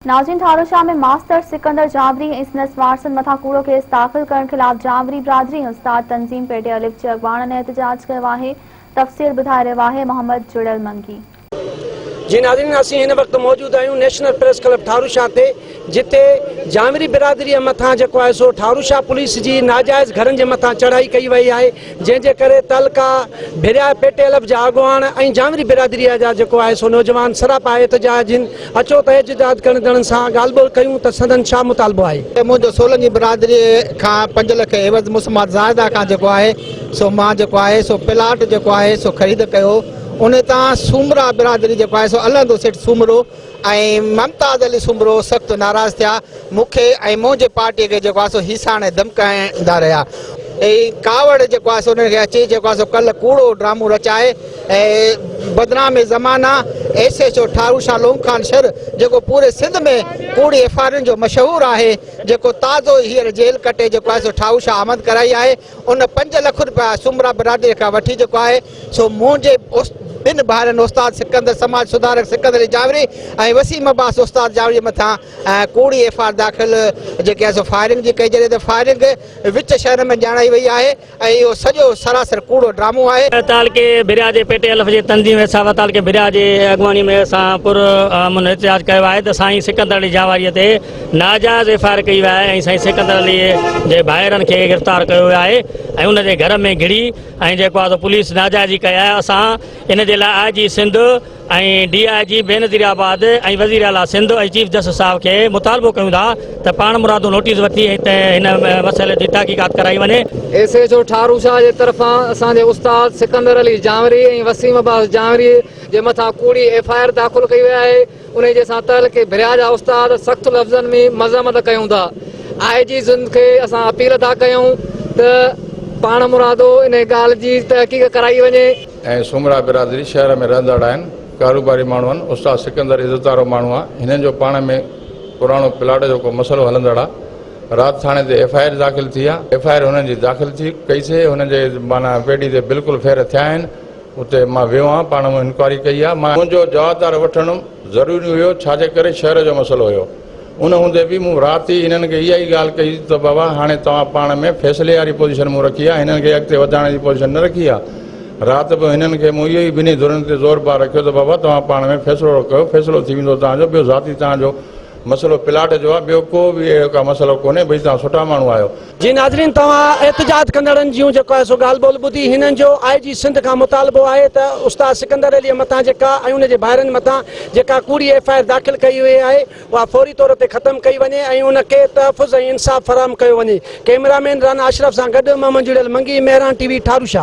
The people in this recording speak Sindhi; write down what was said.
ناظرين ٺاروشاه ۾ ماستر سڪندر جانوري ۽ سندس وارثن مٿان ڪوڙو ڪيس داخل ڪرڻ خلاف جانوري برادري ۽ استاد تنظيم پي ٽي الف جي اڳواڻن احتجاج ڪيو آهي تفصيل ٻڌائي رهيو آهي محمد جڙيل منگي. جي ناظرين اسين هن وقت موجود آهيون نيشنل پريس ڪلب ٺاروشاه تي جتي جانوري برادري مٿان جيڪو آهي سو ٺاروشاه پوليس جي ناجائز گهرن جي مٿان چڙهائي ڪئي وئي آهي جنهن جي ڪري تعلقه ڀريا پي ٽي الف جا اڳواڻ ۽ جانوري برادري جا جيڪو آهي سو نوجوان سراپا احتجاج آهن اچو ته احتجاج ڪندڙن سان ڳالهه ٻولهه ڪيون ته سندن ڇا مطالبو آهي. منهنجو سولنگي برادري کان 5 لک عيوض مسمات زاهده کان جيڪو آهي سو مان جيڪو آهي سو پلاٽ جيڪو آهي سو خريد ڪيو ان تان سومرا برادري جيڪو آهي سو الهندو سيٺ سومرو ۽ ممتاز علي سومرو سخت ناراض ٿيا، مون کي ۽ منهنجي پارٽيء کي جيڪو آهي سو هيسائڻ ۽ ڌمڪائيندا رهيا ۽ ڪاوڙ جيڪو آهي سو انهن کي اچي جيڪو آهي سو ڪلهه ڪوڙو ڊرامو رچائي ۽ بدنام زمانه S H O Tharo Shah Long Khan Shar جيڪو پوري سنڌ ۾ ڪوڙي ايف I آرن جو مشهور آهي جيڪو تازو ئي هينئر جيل ڪٽي جيڪو آهي سو ٺارو شاهه آمد ڪرائي آهي ان 5 لک روپيا سومرا برادري کان وٺي جيڪو آهي سو منهنجي ٻن ڀائرن استاد سڪندر سماج سڌارڪ سڪندر علي جاوري ۽ وسيم عباس استاد جاوري مٿان ڪوڙي ايف آر داخل جيڪي آهي سو فائرنگ جي ڪئي جڏهن ته فائرنگ وچ شهر ۾ ڄاڻائي وئي آهي ۽ اهو سڄو سراسر ڪوڙو ڊرامو آهي. تعلقي ڀريا جي پي ٽي الف جي تنظيم احساف تعلقي ڀريا جي اڳواڻي ۾ اسان پر امن احتجاج ڪيو آهي ته سائين سڪندر علي جاواري تي ناجائز ايف I R ڪئي وئي آهي ۽ سائين سڪندر علي جي ڀائرن کي گرفتار ڪيو ويو آهي ۽ ان جي گهر ۾ گهڙي ۽ جيڪو آهي سو پوليس ناجائزي ڪئي آهي اسان ان جي لاء I G Sindh ۽ D I G Benazirabad ۽ وزير اعليٰ سنڌ ۽ چيف جسٽس صاحب کي مطالبو ڪيون ٿا ته پاڻ مرادو نوٽيس وٺي ۽ هن مسئلي جي تحقيقات ڪرائي وڃي. S H O Tharo Shah جي طرفان اسان جي استاد سڪندر علي جانوري ۽ وسيم عباس جانوري جي مٿان ڪوڙي ايف I R داخل ڪئي وئي آهي. انهي جي اسان تعلقي ڀريا جا استاد سخت لفظن ۾ مذمت ڪيون ٿا. آء جي سنڌ کي اسان اپيل ٿا ڪيون ته پاڻ مرادو انهي ڳالهه جي تحقيق ڪرائي وڃي. ۽ سومرا برادري شهر ۾ رهندڙ آهن ڪاروباري ماڻهو آهن استاد سڪندر عزت وارو ماڻهو آهي هنن جو پاڻ ۾ پراڻو پلاٽ جو ڪو مسئلو هلندڙ آهي رات ٿاڻي تي ايف I R داخل ٿي آهي ايف I R هنن جي داخل ٿي ڪئي سي هنن جي معنيٰ پيڊي تي بلڪل ڦير ٿيا آهن اتي مان ويو آهيان، پاڻ مون انڪوائري ڪئي آهي، مان منهنجو جوابدار وٺڻ ضروري هيو، ڇاجي ڪري شهر جو مسئلو هيو، ان هوندي به مون رات ئي هنن کي اها ئي ڳالهه ڪئي ته بابا هاڻي توهان پاڻ ۾ فيصلي واري پوزيشن مون رکي آهي، هنن کي اڳتي وڌائڻ جي پوزيشن نه رکي آهي، رات به هنن کي مون اهو ئي ٻنهي ڌرين تي زور بار رکيو ته بابا توهان پاڻ ۾ فيصلو ڪيو، فيصلو ٿي ويندو توهان جو، ٻيو ذاتي توهان جو مسئلو پلاٽ جو آهي، ٻيو ڪو به اهڙو ڪا مسئلو ڪونهي، ڀئي توهان سٺا ماڻهو آهيو. جي ناظرين توهان احتجاج ڪندڙن جون جيڪو آهي سو ڳالهه ٻولهه ٻڌي هنن جو آء جي سنڌ کان مطالبو آهي ته استاد سڪندر علي مٿان جيڪا ۽ ان جي ڀائرن مٿان جيڪا ڪوڙي ايف I R داخل ڪئي وئي آهي اها فوري طور تي ختم ڪئي وڃي ۽ ان کي تحفظ ۽ انصاف فراهم ڪيو وڃي ڪئميرا مين رانا اشرف سان گڏ محمد جڙيل منگي مهراڻ ٽي وي ٺاروشاه.